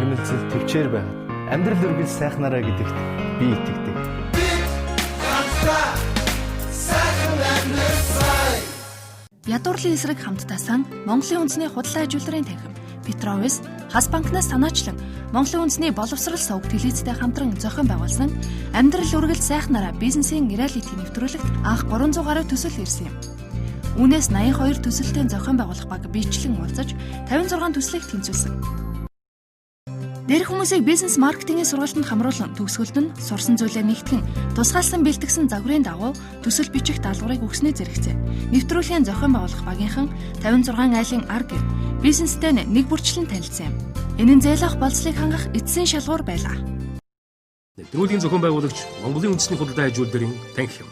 Тэрмэлзэл төвчээр байхад амьдрал үргэлж сайхнараа гэдэгт би итгэдэг. Хамтдаа сайхан амьдралсай. Ядуурлын эсрэг хамттаасан Монголын үндэсний худлаа ажилрын танхим Петровис Хас банкнаас санаачлан Монголын үндэсний боловсрол сувг телевизтэй хамтран зохион байгуулсан амьдрал үргэлж сайхнараа бизнесийн реалити нэвтрүүлэгт анх 300 гаруй төсөл ирсэн юм. Үүнээс 82 төсөлтэй зохион байгуулах баг биечлэн уулзаж 56 төслийг тэнцвүүлсэн. Дээрх хүмүүсийг бизнес маркетингийн сургалтанд хамруулан төгсгөлд нь сурсан зүйлээ нэгтгэн тусгаалсан бэлтгэсэн загварын дагуу төсөл бичих даалгаврыг өгснээ зэрэгцээ. Нэвтрүүлгийн зохион байгуулах багийнхан 56 айлын ар гэр бизнестэй нэг бүрчлэн танилцсан юм. Энэ нь зээл авах болцлыг хангах эцсийн шалгуур байлаа. Нэвтрүүлгийн зохион байгуулагч Монголын үндэсний худалдаа аж үйлдвэрийн танхим.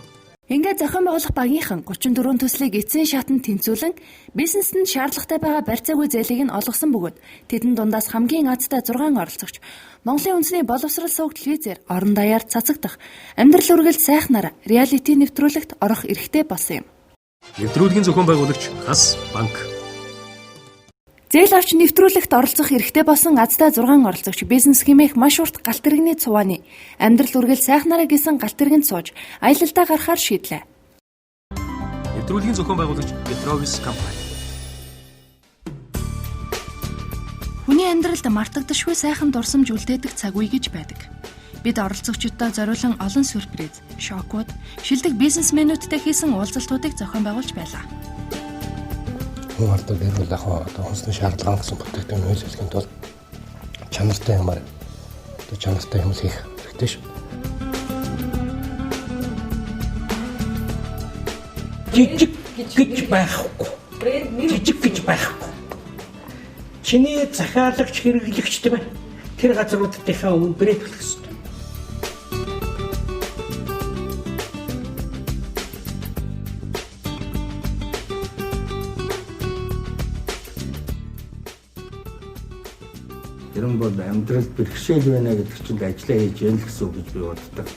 Ингээд зохион байгуулах багийнхан 34 төслийг эцсийн шатанд тэнцвүүлэн бизнест нь шаардлагатай байгаа барьцаагүй зээлийг нь олгосон бөгөөд тэдэн дундаас хамгийн азтай 6 оролцогч Монголын үндэсний боловсрол сувг телевизээр орон даяар цацагдах амьдрал үргэлж сайхнараа реалити нэвтрүүлэгт орох эрхтэй болсон юм. Нэвтрүүлгийн зохион байгуулагч Хас банк. Зээл авч нэвтрүүлэгт оролцох эрхтэй болсон азтай 6 оролцогч бизнес хэмээх маш урт галт тэрэгний цувааны амьдрал үргэлж сайхнараа гэсэн галт тэргэнд сууж аялалдаа гарахаар шийдлээ. Нэвтрүүлгийн зохион байгуулагч Петровис компани. Хүний амьдралд мартагдашгүй сайхан дурсамж үлдээдэг цаг үе гэж байдаг. Бид оролцогчдод зориулан олон сюрприз, шокууд, шилдэг бизнесмэнүүдтэй хийсэн уулзалтуудыг зохион байгуулж байлаа. Хүн ардаа гэр бүл ах одоо хүнсний шаардлага гэсэн бүтээгдэхүүн үйлчлэхийн тулд чанартай юмар одоо чанартай юм хийх хэрэгтэй шүү. Жижиг гэж байхгүй. Жижиг гэж байхгүй. Чиний захиалагч хэрэглэгч тийм ээ. Тэр газруудынхаа өмнө брэнд болох ёстой. Тэр нь бол амьдралд бэрхшээл байна гэдэг чинь ажиллаа хийж яах л гэсэн үг гэж би боддог.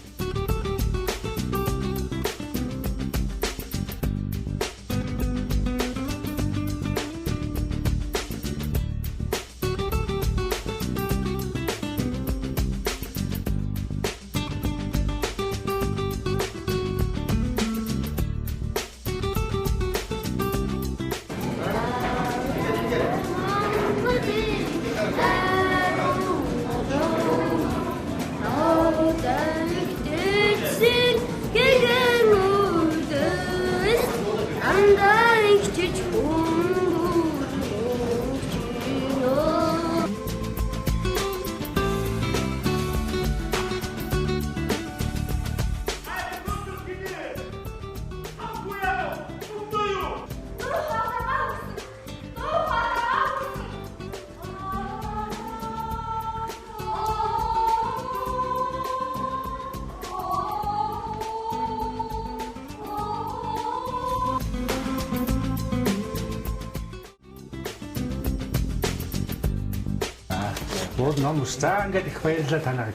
Уул ном ус. За ингээд их баярлалаа танаа.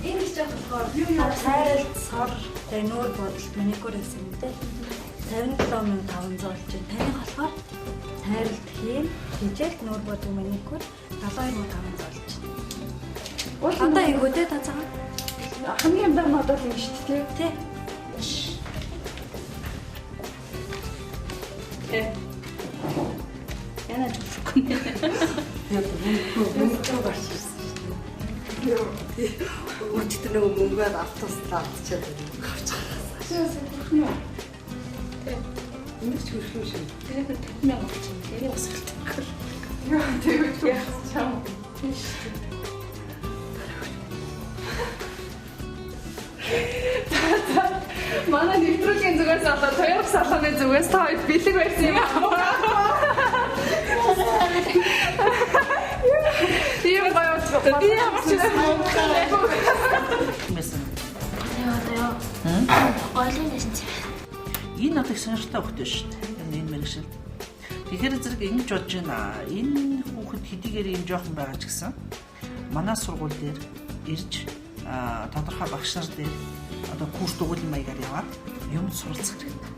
Энэ их жоох болохоор хайралт, сор, тэгээ нүүр бодолт, маникюр гэсэн юм те. 57,500 болж байна. Таних болохоор хайралт хийн, хижээлт нүүр бодог маникюр 72,500 болж байна. Одоо их өдөө та цагаан. Хамгийн бага модул юм шүү дээ, тий? Тий. Яна ч үгүй. Яг мөнгө гарч ирсэн шүү дээ. Өчтөр нөгөө мөнгөөр автобус авчиад авч байгаа. Хүрхэн үү? Тий. Энд ч хүрэх юм шиг. Тэгээд 50,000 болчихно. Энийг бас хэлдэг. Яа, тэгвэл яах чам. Тийм шүү дээ. Манай нэвтрүүлгийн зүгээс одоо Toyota салооны зүгээс та хоёр бэлэг байсан юм аа. Тийм гоё. Би ямар ч юм мөнгө. Яа одоо юу? Голын дэсэн чи. Энэ одоо их сонирхолтой хөхтэй шүү дээ. Энэ мэрэгшил. Тэгэхээр зэрэг ингэж бодож байна. Энэ хүүхэд хэдийгээр ийм жоохон байгаа ч гэсэн манай сургууль дээр ирж тодорхой багш нар дээр одоо курс дугуйлын маягаар яваад юм суралцах хэрэгтэй.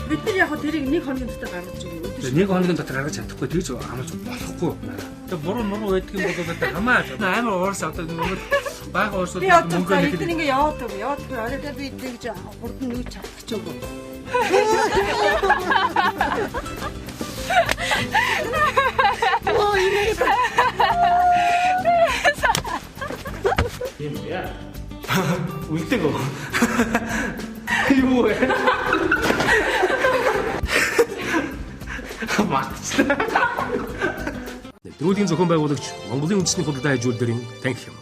Бид нар яг тэрийг нэг хоногийн дотор гаргаж өгнө. Нэг хоногийн дотор гаргаж чадахгүй тэгж амлаж болохгүй. Тэгээ буруу муруу байдаг юм бол одоо хамаа амар уурс одоо нөгөө бага уурсууд мөнгө нэг бид ингээ яваад өг. Яваад өг. Орой би тэгж хурдан нүүж чадах ч үгүй. Ой, юм яа. Үлдэг үү? Юу вэ? Мартчихлаа. Нэвтрүүлгийн зохион байгуулагч Монголын үндэсний худалдаа аж үйлдвэрийн танхим.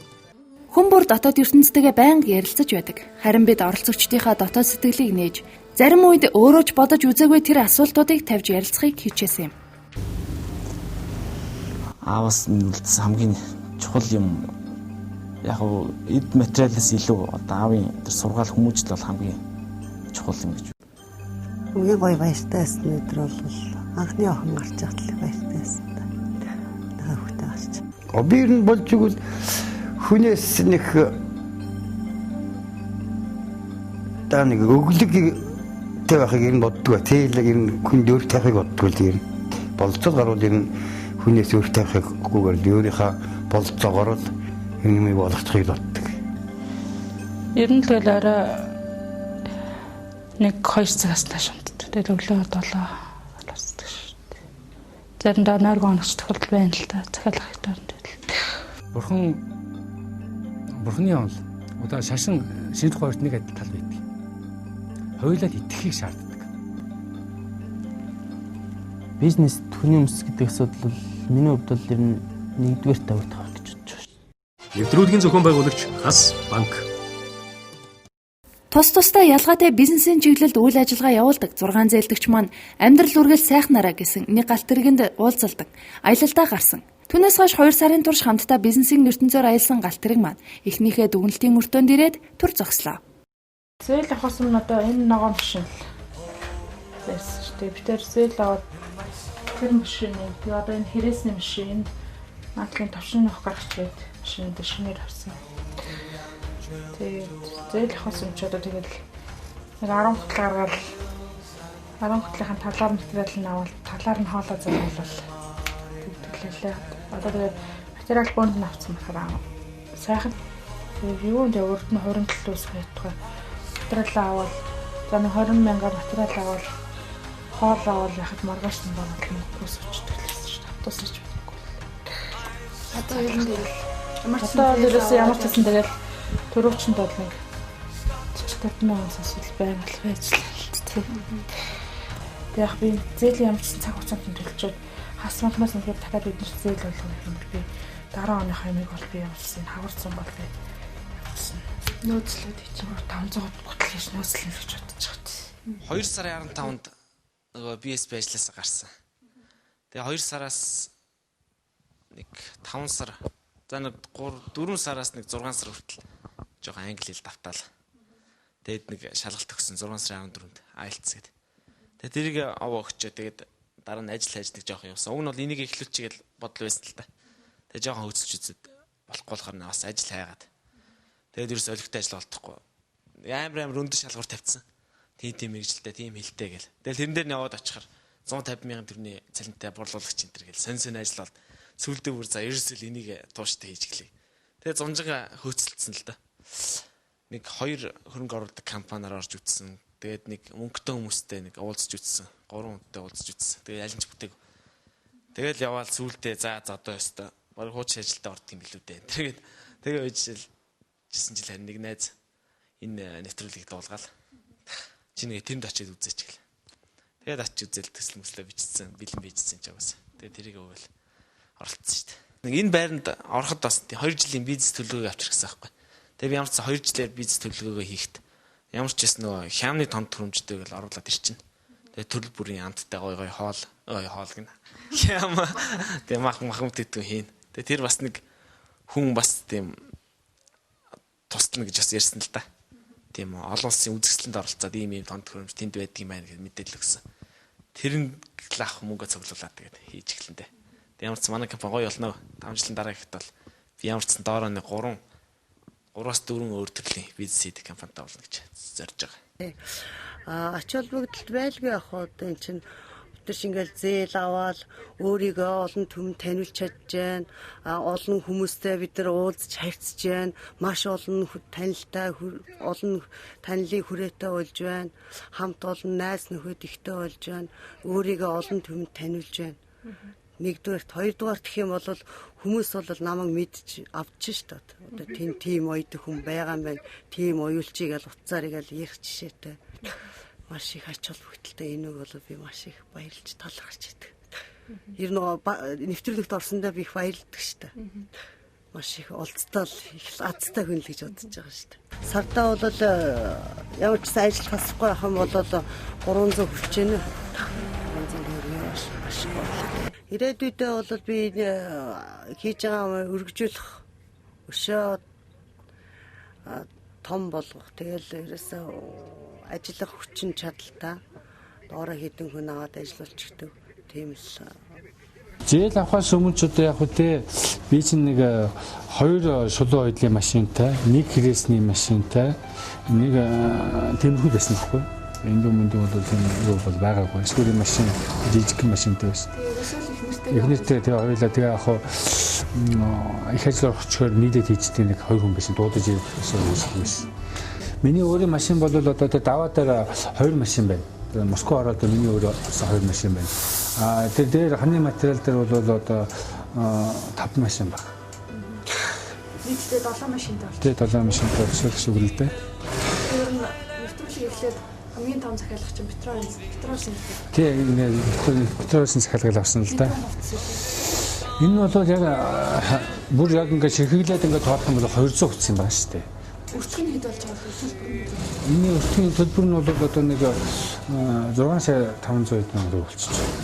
Хүн бүр дотоод ертөнцтэйгээ байнга ярилцаж байдаг. Харин бид оролцогчдийнхаа дотоод сэтгэлийг нээж, зарим үед өөрөө ч бодож үзээгүй тэр асуултуудыг тавьж ярилцахыг хичээсэн юм. Ааваас минь үлдсэн хамгийн чухал юм яг эд материалаас илүү одоо аавын тэр сургаал хүмүүжил бол хамгийн чухал юм гэж. Хамгийн гоё баяртай байсан өдөр бол анхны охин гарч байхад л баяртай байсан. Наа хүүхдээ гарч. Би ер нь болж игэл хүнээс нэг та нэг өглөг тэ байхыг ер нь боддог. Тэгэл ер нь хүнд өөр тавихыг боддог л ер нь. Болцол гарвал ер нь хүнээс өөр тавихыггүйгээр л өөрийнхөө болцоогоор л юм юмыг болгочихыг боддог. Ер нь тэгэл орой 1-2 цагаас нааш унтдаг. Тэгэл өглөө 7 боловсдаг шүү дээ. Заримдаа нойргоо оногч тохиолдол байна л та. Захиалга хэрэгтэй байна. Бурхны онол одоо шашин шинжлэх хоёрт нэг адил тал байдаг. Хоёулаа итгэхийг шаарддаг. Бизнес түүний өмс гэдэг асуудал бол миний хувьд бол ер нь нэгдүгээр тавигдах байх гэж бодож байна. Нэвтрүүлгийн зохион байгуулагч Хас банк. Тус тусдаа ялгаатай бизнесийн чиглэлд үйл ажиллагаа явуулдаг 6 зээлдэгч маань амьдрал үргэлж сайхнараа гэсэн нэг галт тэргэнд уулзалдан аялалдаа гарсан. Түүнээс хойш 2 сарын турш хамтдаа бизнесийн ертөнцөөр аялсан галт тэрэг маань эхнийхээ дүгнэлтийн өртөөнд ирээд төр зогслоо. Зээл авахсан нь одоо энэ ногоон машин л байсан шүү дээ. Бид тэр зээл аваад тэр машиныг тэгээ одоо энэ хэрээсний машин наадлагын товшин нөх гарч ирээд машин дээр шинээр авсан. Тэгээд зээл авахсан юм чи одоо тэгэл нэг 10 хөтөл гаргаад 10 хөтлийнхэн талаар материал нь аваад талаар нь хоолоо зориулвал тэгэлээ. Одоо тэгээд материал бөөнд нь авсан болохоор сайхан. Тэгээд юу нэ урд нь 27 үүсгэх ятгаа. Материал аваад за нэг 20 мянгаар материал аваад хоол аваад яхад маргааш нь баа мөнгө суучихдаг л гэсэн шүү дээ. Автобусч мэдгүй. Одоо ер нь тэгэл ямар ч одоо ерөөсөө ямар ч гэсэн тэгэл төрөвчөнд бол нэг 40 50 мянган сонсвол байнга л байж л тийм. Тэг яг би зээлийн ямар ч цаг хугацаанд нь төлчөөд хас банкнаас үнэхээр дахиад бид нар зээл болгох юм бол би дараа оныхоо ямиг бол би ямар ч гэсэн хавар зам бол би ямар ч нөөцлөөд хийж 500 гутал хийж нөөцлөн гэж бодож байгаа. 2 сарын 15-нд нөгөө BSP ажилласаа гарсан. Тэгээ 2 сараас нэг 5 сар за нэг 3 4 сараас нэг 6 сар хүртэл жоохон англи хэл давтаал. Тэгээд нэг шалгалт өгсөн 6 сарын 14-нд IELTS гэдэг. Тэгээ тэрийг аваа өгчөө тэгээд дараа нь ажил хайж нэг жоохон явсан. Уг нь бол энийг эхлүүлчихээ л бодол байсан л та. Тэгээ жоохон хөөцөж үзээд болохгүй болохоор бас ажил хайгаад. Тэгээд ерөөс олигтой ажил олдохгүй. Амар өндөр шалгуур тавьчихсан. Тийм мэрэгжилтэй, тийм хэлтэй гэл. Тэгэл тэрэн дээр нь яваад очихор 150 мянган төгрөгийн цалинтай борлуулагч энэ төр гэл сонь ажил олд. Сүүлдээ бүр за ерөөсөө л энийг тууштай хийж гэлээ. Тэгээ зунжига хөөцөлдсөн л да. Нэг 2 хөрөнгө оруулдаг компаниар орж үтсэн. Тэгээд нэг мөнгөтэй хүмүүстэй нэг уулзч үтсэн. 3 хүнтэй уулзч үтсэн. Тэгээд аль нь ч бүтээг. Тэгэл яваал сүүлдээ за одоо ёстой. Бараг хуучин ажилдаа ордог юм билүү дээ. Тэгээд тэгээ үйжэл жисэн жил харин нэг найз энэ нэвтрүүлгийг дуулгаал. Чи нэг тэнд очиад үзээч гэл. Тэгээд очиж үзэл төсөл мөслөө бичсэн, бэлэн бичсэн ч угаасаа. Тэгээд тэрийг өгөөл оролцсон шүү дээ. Нэг энэ байранд ороход бас 2 жилийн бизнес төлөвлөгөөг авчирхсан байхгүй. Тэгээд би ямар ч 2 жилээр бизнес төлөвлөгөөгөө хийхэд ямар ч байсан нөгөө хямны тонд төрөмжтэйг л оруулаад ирчин. Тэгээд төрөл бүрийн амттай гой гой хоол, ой хоол гинэ. Хям. Тэгээд мах махмт гэдэг хийн. Тэгээд тэр бас нэг хүн бас тийм туслана гэж бас ярьсан л да. Тийм олон улсын үзэсгэлэнд оролцоод ийм тонд төрөмж тэнд байдаг юм байна гэж мэдээлэл өгсөн. Тэр нь л авах мөнгө цуглуулад тэгээд хийж эхлэн дээ. Тэг ямар ч манай компани гоё болно. 5 жилийн дараа гэхэд бол би ямар ч доороо нэг 3-4 өөр төрлийн бизнес хийдэг компанитай болно гэж зорж байгаа. Ач холбогдолт байлгүй яг хоо энэ чинь бид нар ингээл зээл аваад өөрийгөө олон түмэн таниулж чадж байна. Олон хүмүүстэй бид нар уулзч харьцаж байна. Маш олон танилтай, олон танилын хүрээтэй болж байна. Хамт олон найз нөхөд ихтэй болж байна. Өөрийгөө олон түмэнд таниулж байна. Нэгдүгээрт, хоёрдугаарт гэх юм бол хүмүүс бол намайг мэдж авч шít. Одоо тийм тийм оёд хүн байгаа юм байна. Тийм оюулчийг аль утсаар ингээл ярих жишээтэй. Маш их ач холбогдолтой энэ үг бол би маш их баярлж талархаж байдаг. Ер нь нэвтрүүлэгт орсондоо би их баярлдаг шүү дээ. Маш их олцтой их азтай хүн л гэж бодож байгаа шүү дээ. Сардаа бол ямар ч сан ажил хасахгүй байх юм бол 300 хүрч байна. 300 төгрөг маш их бодлоо. Ирээдүйдээ бол би хийж байгаа өргөжүүлэх өшөө том болгох. Тэгэл ерөөсөө ажиллах хүчин чадалтай доороо хэдэн хүн аваад ажиллуулчихдаг тийм л. Зээл авахаас өмнө ч одоо яг үгүй би чинь нэг 2 шулуун хоёдлын машинтай, нэг хэрээсний машинтай, нэг тиймэрхүү байсан байхгүй. Энд өмнөд бол тийм юу бол байгаагүй. Эсвэл машин жижиг машинтай байсан. Эхнэртэй тэгээ хоёулаа тэгээ яг хуу их ажил орчихоор нийлээд хийждэг нэг 2 хүн байсан. Дуудаж ирсэн байсан. Миний өөрийн машин бол одоо тэр даваа дээр 2 машин байна. Москва ороод миний өөрөө авсан 2 машин байна. А тэр дээр ханы материал дээр бол одоо 5 машин байна. Нийтдээ 7 машинтай болж. Тэ 7 машинтай болсон гэсэн үг л дээ. Тэр нь нэвтрүүлэг эхлээд хамгийн том захиалга чинь Петровсын. Тий, Петровсын захиалгыг авсан л да. Энэ бол яг бүр яг ингээд ширхэглээд ингээд тоолох юм бол 200 хүрсэн юм байна шүү дээ. Өртөх нь хэд болж байгаа вэ? Төлбөр нь. Энийн өртгийн төлбөр нь бол одоо нэг 6 сая 500 хэдэн төгрөг болчихж байна.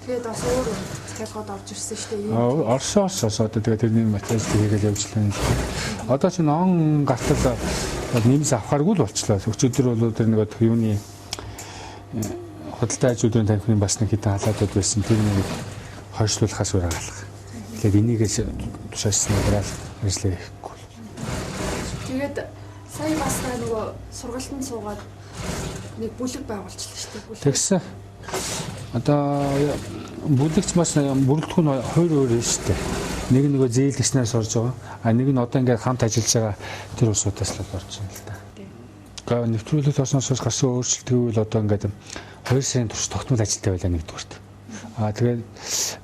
Тэгээд бас өөр захиалгууд орж ирсэн шүү дээ. Оршоо одоо тэгээд тэрний материал хийгээл явж лээ. Одоо чинь он гартал нэмс авахааргүй л болчлоо. Өчигдөр бол тэр нэг юуны худалдаа аж үйлдвэрийн танхимын бас нэг хэдэн халаатууд байсан. Тэр нэг хойшлуулахаас өөр арга. Тэгэхээр энийгээс тушаасан материал ажиллаа хийхгүй. Тэгээд сая бас нөгөө сургалтанд суугаад нэг бүлэг байгуулчихлаа шүү дээ. Тэгсэн. Одоо бүлэгч бас бүрэлдэхүүн хоёр өөр нь шүү дээ. Нэг нь нөгөө зээлэгчнээс орж байгаа. А нэг нь одоо ингээд хамт ажиллаж байгаа тэр улсуудаас л орж байна л да. Гэхдээ нэвтрүүлэгт орсноос хойш гарсан өөрчлөлт гэвэл одоо ингээд 2 сарын турш тогтмол ажилттай байлаа нэгдүгüрт. А тэгээд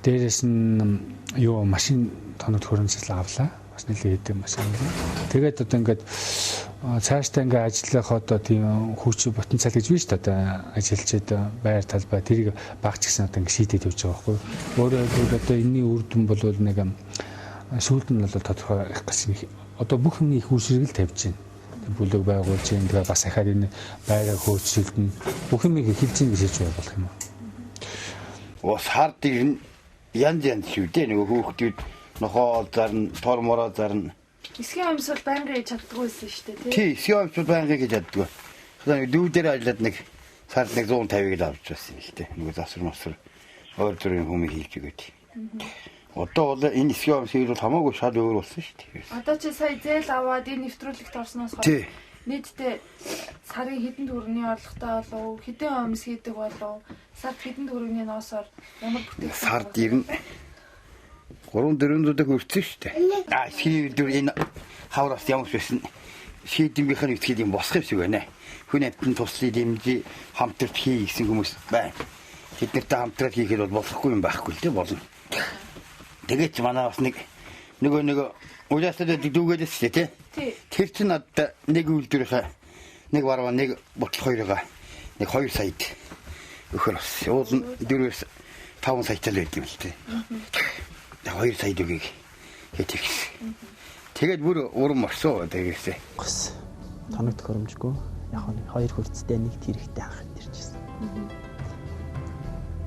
дээрээс нь юу машин тоног төхөөрөмжл авлаа. Бас нэлээд хэдэн машин. Тэгээд одоо ингээд цаашдаа ингээд ажиллах одоо тийм хүч потенциал гэж биш үү одоо ажиллаж байр талбай тэрийг багч гэсэн одоо ингээд шийдээд явж байгаа байхгүй. Өөрөөр хэлбэл одоо энэний үр дүн бол нэг сүүлд нь бол тодорхой их гэсэн одоо бүх юмны их үр ширхэл тавьж байна. Бүлэг байгуулж байна. Тэгээ бас ахаад энэ байраа хөөцөлдөн бүх юмыг эхэлж гин гэж хэлж болох юм уу? Ус хард ирнэ янз янз шүү дээ. Нөгөө хүүхдүүд нохоо зарна, тор мороо зарна. Эсгийн амьсгал байнгын хийж чаддгүй байсан шүү дээ, тий? Эсгийн амьсгал байнгын хийж чаддгүй. Тэгэхээр дүүдээр ажиллаад нэг сард нэг 150-ыг л авч байсан юм л дээ. Нөгөө засвар масвар өөр төрлийн хүмүүс хийж өгөөд. Одоо бол энэ эсгийн амьсгал бол хамаагүй шал өөр болсон шүү дээ. Одоо чи сая зээл аваад энэ нэвтрүүлэгт орсноос хойш нийтдээ сарын хэдэн төгрөгийн орлоготой болов, хэдэн амьс хийдэг болов, сард хэдэн төгрөгийн ноосоор ямар бүтээгдэхүүн сард ирнэ 3-400-д хүрсэн шүү дээ. А шийдвэр энэ хавраас ямар ч байсан шийдэмгийнх нь итгэл юм босох юм шиг байна. Хүн амьтан туслыг дэмжиж хамтарч хий гэсэн хүмүүс байна. Тэд нартай хамтраад хийхэд бол болохгүй юм байхгүй л дээ болно. Тэгээд ч манай бас нэг нөгөө уяастай дүүгээдээс шүү дээ тий. Тэр чинь надад нэг үйлдвэрийнхээ нэг баруун нэг бутал хоёроо нэг 2 саяд өгөхөр бас. Уул нь 4-5 саятай л байд юм л тий. 2 сая төгрөгийг хийчихсэн. Тэгээд бүр урам орсон тэгээсээ. Тоног төхөөрөмжгүй. Яг нэг 2 хүрцтэй нэг тэрэгтэй анх ирчихсэн.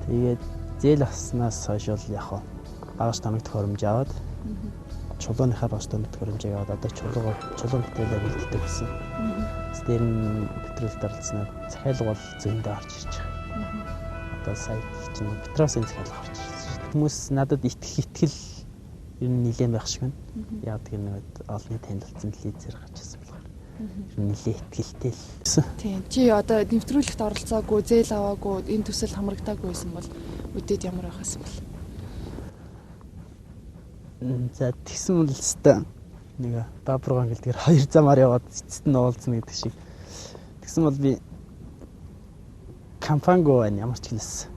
Тэгээд зээл авснаас хойш бол яг багаж тоног төхөөрөмж аваад чулууныхаа багаж тоног төхөөрөмжийг аваад одоо чулуу материалаа бэлддэг болсон. Тэр нь нэвтрүүлэлт оролцсноор захиалга бол зөндөө орж ирж байгаа. Одоо сая чинь Петросын захиалга орж ирсэн шүү дээ. Хүмүүс надад итгэх итгэл ер нь нэлээд байх шиг байна. Яг тэр нэг олонний танилцсан телевизээр гарч ирсэн болохоор ер нь нэлээд итгэлтэй л. Тийм. Чи одоо нэвтрүүлэгт оролцоогүй, зээл аваагүй, энэ төсөл хамрагдаагүй байсан бол үдээд ямар байх байсан бол? За тэгсэн бол өстой нэг бабрган гэлдгээр хоёр замаар яваад эцэст нь уулзна гэдэг шиг. Тэгсэн бол би компаниггүй байна ямар ч гинэс.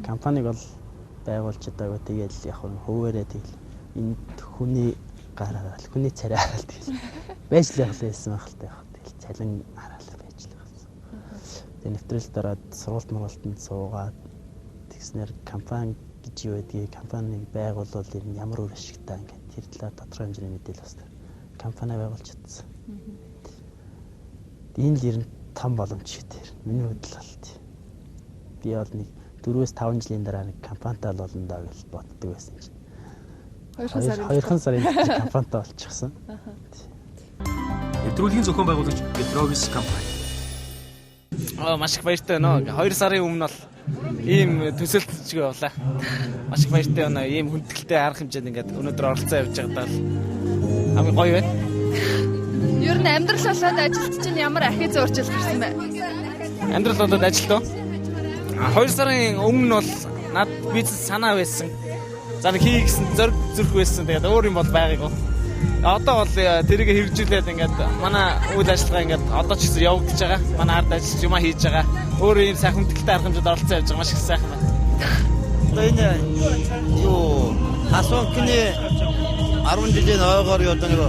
Компаниг бол байгуулж чадаагүй, тэгэл яг хөвөөрэй тэгэл энд хүний гар хараал, хүний царай хараал тэгэл байж л явах байсан байх л та яг тэгэл цалин хараал байж л байсан. Тэгээ нэвтрүүлэлт ороод сургалт мургалтанд суугаад тэгснээр компани гэж юу байдгийг, компаниг байгуулвал ер нь ямар үр ашигтай ингээд тэр талаар тодорхой хэмжээний мэдээлэл бас компани байгуулж чадсан. Энэ л ер нь том боломж гэдэг. Миний хувьд л бол би бол нэг 4-5 жилийн дараа нэг компанитай л болно даа гэж боддог байсан чинь. 2 сарын дотор компанитай болчихсон. Нэвтрүүлгийн зохион байгуулагч Петровис компани. Маш их баяртай байна. 2 сарын өмнө бол ийм төсөөлтчгүй явлаа. Маш их баяртай байна. Ийм хүндэтгэлтэй арга хэмжээнд ингээд өнөөдөр оролцоо явж байгаадаа л хамгийн гоё байна. Ер нь амьдрал болоод ажилт чинь ямар ахиц өөрчлөлт гарсан бэ? Амьдрал болоод ажилт уу? 2 сарын өмнө бол над бизнес санаа байсан. За нэг хий гэсэн зориг зүрх байсан. Тэгээд өөр юм бол байгаагүй. Одоо бол тэрийг хэрэгжүүлээд ингээд манай үйл ажиллагаа ингээд одоо ч гэсэн явагдаж байгаа. Манай ард ажиллаж юмаа хийж байгаа. Өөр ийм сайхан хүндэтгэлтэй арга хэмжээнд оролцоо явж байгаа. Маш их сайхан байна. Одоо энэ юу Хасванкны 10 жилийн ойгоор юу одоо нэг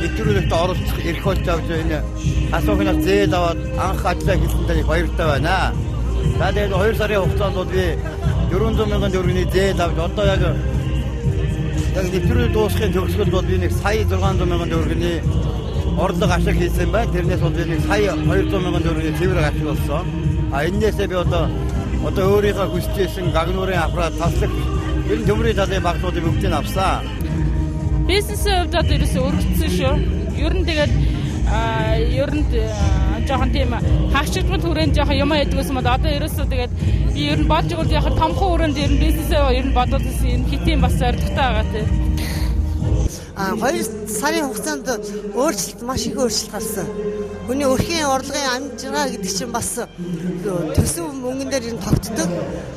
нэвтрүүлэгт оролцох эрх болж авч энэ Хасванкнаас зээл аваад анх ажиллаа хийсэндээ их баяртай байна. За тэгээд 2 сарын хугацаанд бол би 400 мянган төгрөгийн зээл авч одоо яг нэвтрүүлэг дуусахын төгсгөлд бол би нэг сая 600 мянган төгрөгийн орлого ашиг хийсэн байна. Тэрнээс бол би нэг сая 200 мянган төгрөгийн цэвэр ашиг болсон. А эннээсээ би одоо өөрийнхөө хүсэж исэн гагнуурын аппарат, таслаг, ер нь төмрийн талын багцуудыг бүгдийг авсан. Бизнесийн хувьд одоо ерөөсөө өргөцсөн шүү. Ер нь тэгээд ер нь жоохон тийм хаагчдмын хүрээнд жоохон юм ядгүйсэн бол одоо ерөөсөө тэгээд би ер нь болж игэл яг томхон хүрээнд ер нь бизнесээ ер нь бодвол энэ хитийн бас зорилготой байгаа тийм. 2 сарын хугацаанд өөрчлөлт маш их өөрчлөлт гарсан. Хүний өрхийн орлогын амжиргаа гэдэг чинь бас төсөв мөнгөн дээр нь тогтдог.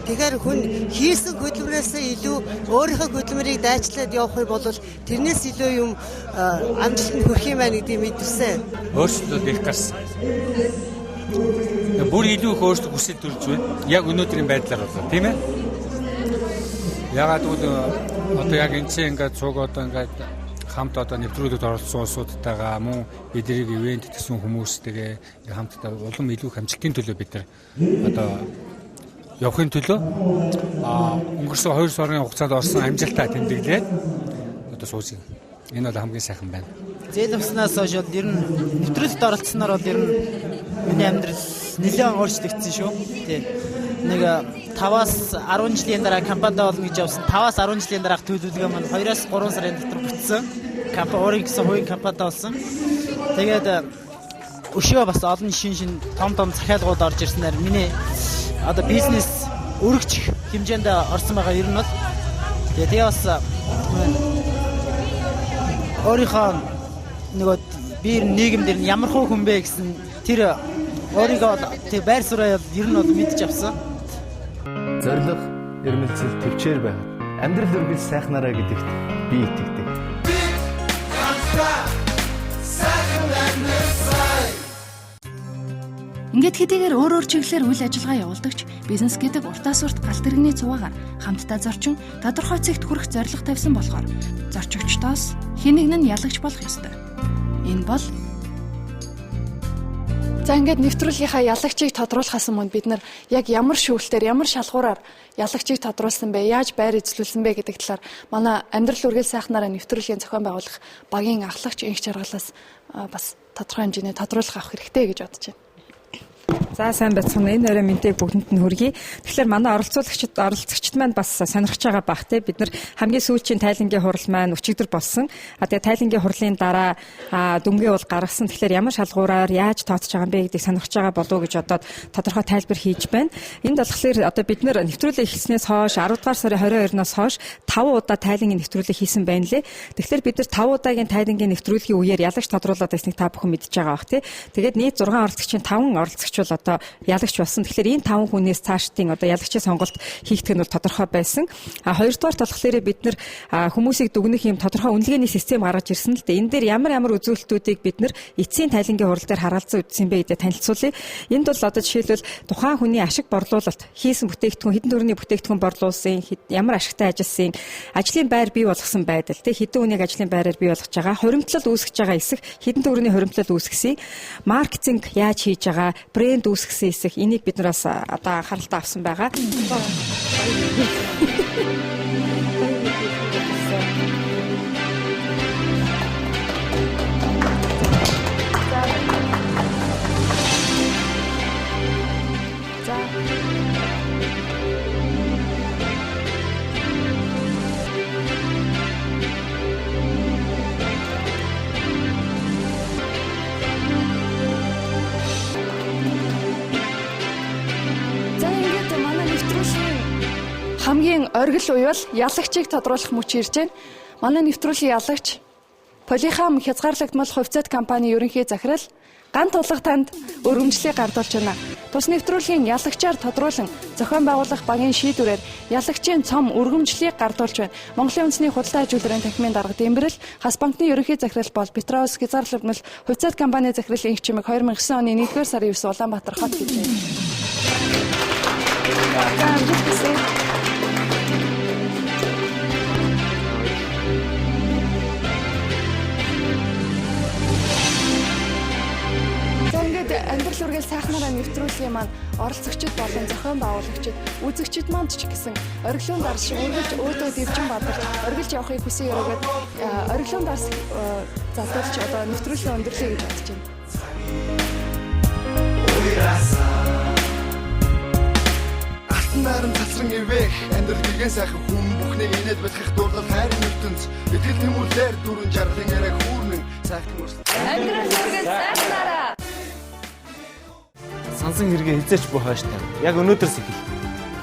Тэгэхээр хүн хийсэн хөдөлмөрөөсөө илүү өөрийнхөө хөдөлмөрийг дайчлаад явах юм бол тэрнээс илүү юм амжилтанд хүрэх юм байна гэдгийг мэдэрсэн. Өөрчлөлт их гарсан. Бүр илүү их өөрчлөлт хүсэл төрж байна. Яг өнөөдрийн байдлаар болоо, тийм ээ? Ягаад гэвэл одоо яг энэ чинь ингээд цуг одоо ингээд хамт одоо нэвтрүүлэгт оролцсон улсуудтайгаа мөн эдрийг ивент гэсэн хүмүүстэйгээ ингээд хамтдаа улам илүү их амжилтын төлөө бид нар одоо явахын төлөө өнгөрсөн 2 сарын хугацаанд орсон амжилтаа тэмдэглээд одоо сууж байна. Энэ бол хамгийн сайхан байна. Зээл авснаас хойш бол ер нь нэвтрүүлэгт оролцсноор бол ер нь миний амьдрал нэлээд өөрчлөгдсөн шүү. Тий. Нэг 5-аас 10 жилийн дараа компанид болно гэж явсан. 5-аас 10 жилийн дараах төлөвлөгөө маань 2-оос 3 сарын дотор бүтсэн. Компани өөрийн гэсэн хувийн компанид болсон. Тэгээд өшөө бас олон шин том захиалгууд орж ирснээр миний одоо бизнес өргөжих хэмжээнд орсон байгаа ер нь бол. Тэгээ бас өөрийнхөө нөгөө би нийгэм дээр ямар хуу хүн бэ гэсэн тэр өөрийгөө тэг байр сууриа ер нь бол мэдж авсан. Зорилго, эрмэлзэл, төвчээр байхад амьдрал үргэлж сайхнараа гэдэгт би итгэдэг. Бид хамтдаа сайхан амьдралсай. Ингээд хэдийгээр өөр өөр чиглэлээр үйл ажиллагаа явуулдагч бизнес гэдэг уртаас урт галт тэрэгний цуваагаар хамтдаа зорчин тодорхой цэгт хүрэх зорилго тавьсан болохоор зорчигчдоос хэн нэг нь ялагч болох ёстой. Энэ бол За ингээд нэвтрүүлгийнхаа ялагчийг тодруулахаас өмнө бид нар яг ямар шүүлтээр, ямар шалгуураар ялагчийг тодруулсан бэ, яаж байр эзлүүлсэн бэ гэдэг талаар манай амьдрал үргэлж сайхнараа нэвтрүүлгийн зохион байгуулах багийн ахлагч Энх Жаргалаас бас тодорхой хэмжээний тодруулах авах хэрэгтэй гэж бодож байна. За сайн байцгаана. Энэ орой мэндийг бүгдэнд нь хүргэе. Тэгэхээр манай оролцогчид маань бас сонирхож байгаа бах те. Бид нар хамгийн сүүлчийн тайлангийн хурал маань өчигдөр болсон. А тэгээ тайлангийн хурлын дараа дүнгээ бол гаргасан. Тэгэхээр ямар шалгуураар яаж тооцож байгаа юм бэ гэдгийг сонирхож байгаа болов уу гэж бодоод тодорхой тайлбар хийж байна. Энд болохоор одоо бид нар нэвтрүүлэг эхэлснээс хойш 10 дугаар сарын 22-наас хойш 5 удаа тайлангийн нэвтрүүлэг хийсэн байна лээ. Тэгэхээр бид нар 5 удаагийн тайлангийн нэвтрүүлгийн үеэр ялагч тодруулаад байсныг та бүхэн мэдж байгаа бах те. Тэгээд нийт 6 оролцогчийн 5 оролцогч бол одоо ялагч болсон. Тэгэхээр энэ 5 хүнээс цаашдын одоо ялагчийн сонголт хийгдэх нь бол тодорхой байсан. А хоёрдугаар болохоор бид нар хүмүүсийг дүгнэх юм тодорхой үнэлгээний систем гаргаж ирсэн л дээ. Энэ дээр ямар ямар үзүүлэлтүүдийг бид нар эцсийн тайлангийн хурал дээр харгалзан үзсэн бэ гэдээ танилцуулъя. Энд бол одоо жишээлбэл тухайн хүний ашиг борлуулалт хийсэн бүтээгдэхүүн хэдэн төгрөгийн бүтээгдэхүүн борлуулсан, ямар ашигтай ажилласан, ажлын байр бий болгосон байдал, тэ хэдэн хүнийг ажлын байраар бий болгож байгаа, хуримтлал үүсгэж байгаа эсэх, хэдэн төгрөгийн хуримтлал үүсгэсэн, маркетинг яаж хийж байгаа, брэнд үүсгэсэн эсэх, энийг бид нар бас одоо анхааралтай авсан байгаа. Хамгийн оргил уявал ялагчийг тодруулах мөч ирж байна. Манай нэвтрүүлгийн ялагч Полихам хязгаарлагдмал хувьцаат компани ерөнхий захирал Ган тулга танд өргөмжлийг гардуулж байна. Тус нэвтрүүлгийн ялагчаар тодруулан зохион байгуулах багийн шийдвэрээр ялагчийн цом өргөмжлийг гардуулж байна. Монголын үндэсний худалдаа ажилуулгын танхимын дарга Дэмбэрэл, Хас банкны ерөнхий захирал бол Петровс хязгаарлагдмал хувьцаат компани захирал Инх Чимэг 2009 оны 1-р сарын 9 Улаанбаатар хот гэж байна. За амжилт хүсье. Амьдрал үргэлж сайхнараа нэвтрүүлгийн маань оролцогчид болон зохион байгуулагчид, үзэгчид маань ч гэсэн ориглон дарс шиг үргэлж өөдөө дэвжин бадарч оргилж явахыг хүсэн өрөөгөөд ориглон дарс задуулж одоо нэвтрүүлгийн өндөрлөе гэж бодож байна. Алтан наран цацран ивэх амьдрал гэгэн сайхан хүн бүхнийг инээд бэлхэх дурлал хайрын ертөнц итгэл тэмүүлээр дөрөн жаргалын яриаг хүүрнэн сайхан урс. Амьдрал үргэлж сайхнараа. Сансан хэрэгээ хизээч бүү хойш тавь. Яг өнөөдрөөс эхэл.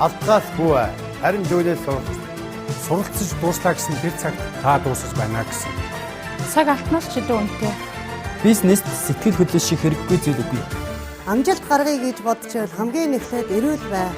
Алдгаас бүү ай. Харин зүйлээс суралц. Суралцж дууслаа гэсэн тэр цагт та дуусаж байна гэсэн. Цаг алтнаас ч илүү үнэтэй. Бизнест сэтгэл хөдлөл шиг хэрэггүй зүйл үгүй. Амжилт гаргая гэж бодож байвал хамгийн эхлээд эрүүл бай.